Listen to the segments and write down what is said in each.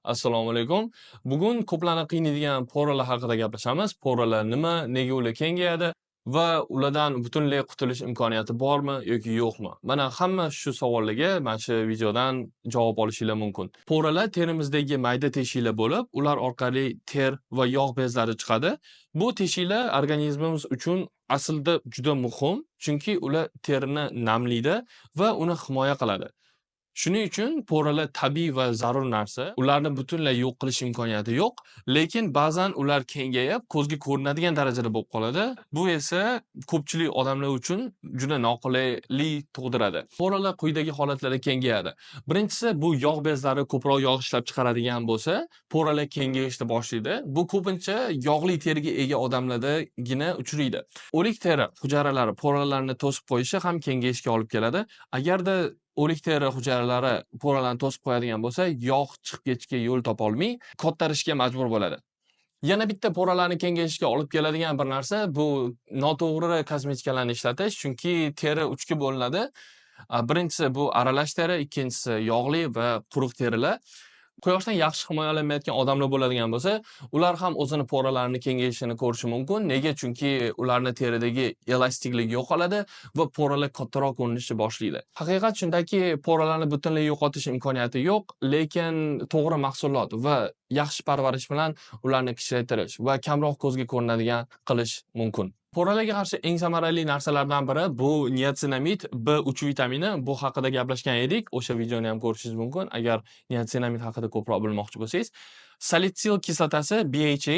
Assalomu alaykum. Bugun ko'plarni qiynaydigan пора lar haqida gaplashamiz. Пора lar nima, nega ular kengayadi va ulardan butunlay qutulish imkoniyati bormi yoki yo'qmi? Mana hamma shu savollarga mana shu videodan javob olishinglar mumkin. Пора lar terimizdagi mayda teshiklar bo'lib, ular orqali ter va yog' bezlari chiqadi. Bu teshiklar organizmimiz uchun aslida juda muhim, chunki ular terini namlaydi va uni himoya qiladi. Shuning uchun пора lar tabiiy va zarur narsa. Ularni butunlay yo'q qilish imkoniyati yo'q, lekin ba'zan ular kengayib, ko'zga ko'rinadigan darajada bo'lib qoladi. Bu esa ko'pchilik odamlar uchun juda noqulaylik tug'diradi. Пора lar quyidagi holatlarda kengayadi. Birinchisi, bu yog' bezlari ko'proq yog' ishlab chiqaradigan bo'lsa, пора lar kengayishni boshlaydi. Bu ko'pincha yog'li teriga ega odamlardagina uchraydi. O'lik teri hujayralari пора larni to'sib qo'yishi ham kengayishga olib keladi. Agarda o'lik teri hujayralari пора larni to'sib qo'yadigan bo'lsa, yog' chiqib ketishga yo'l topolmay, kattarishga majbur bo'ladi. Yana bitta пора larni kengayishiga olib keladigan bir narsa bu noto'g'ri kosmetikalarni ishlatish, chunki teri uchga bo'linadi. Birinchisi bu aralash teri, ikkinchisi yog'li va quruq terilar. Quyoshdan yaxshi himoyalanmayotgan odamlar bo'ladigan bo'lsa, ular ham o'zini пора larini kengayishini ko'rishi mumkin. Nega? Chunki ularni teridagi elastiklik yo'qoladi va пора lar kattaroq ko'rinishni boshlaydi. Haqiqat shundaki, пора larni butunlay yo'qotish imkoniyati yo'q, lekin to'g'ri mahsulot va yaxshi parvarish bilan ularni kichraytirish va kamroq ko'zga ko'rinadigan qilish mumkin. Пора larga qarshi eng samarali narsalardan biri bu niacinamid, B3 vitamini. Bu haqida gaplashgan edik. O'sha videoni ham ko'rishingiz mumkin, agar niacinamid haqida ko'proq bilmoqchi bo'lsangiz. Salitsil kislotasi BHA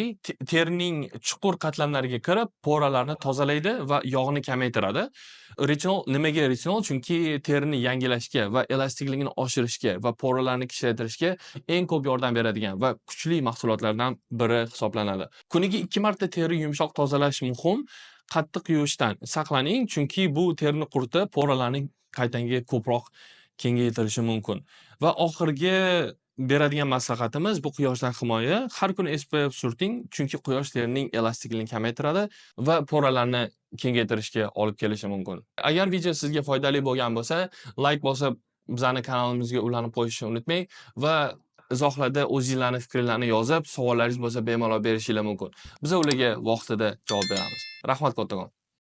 terining chuqur qatlamlariga kirib, пора larni tozalaydi va yog'ni kamaytiradi. Retinol nimaga retinol? Chunki terini yangilashga va elastikligini oshirishga va пора larni kichraytirishga eng ko'p yordam beradigan va kuchli mahsulotlardan biri hisoblanadi. Kuniga 2 marta teri yumshoq tozalash muhim. Qattiq yuvishdan saqlaning, chunki bu terini quritib, пора larni qaytanga ko'proq kengaytirishi mumkin. Va oxirgi beradigan maslahatimiz bu quyoshdan himoya. Har kuni SPF surting, chunki quyosh terining elastikligini kamaytiradi va пора larni kengaytirishga olib kelishi mumkin. Agar video sizga foydali bo'lgan bo'lsa, like bosib bizani kanalimizga ulanib qo'yishni unutmang va izohlarda o'zingizlarning fikringizni yozib, savollaringiz bo'lsa bemalol berishinglar mumkin. Biz ularga vaqtida javob beramiz. Rahmat kattakon.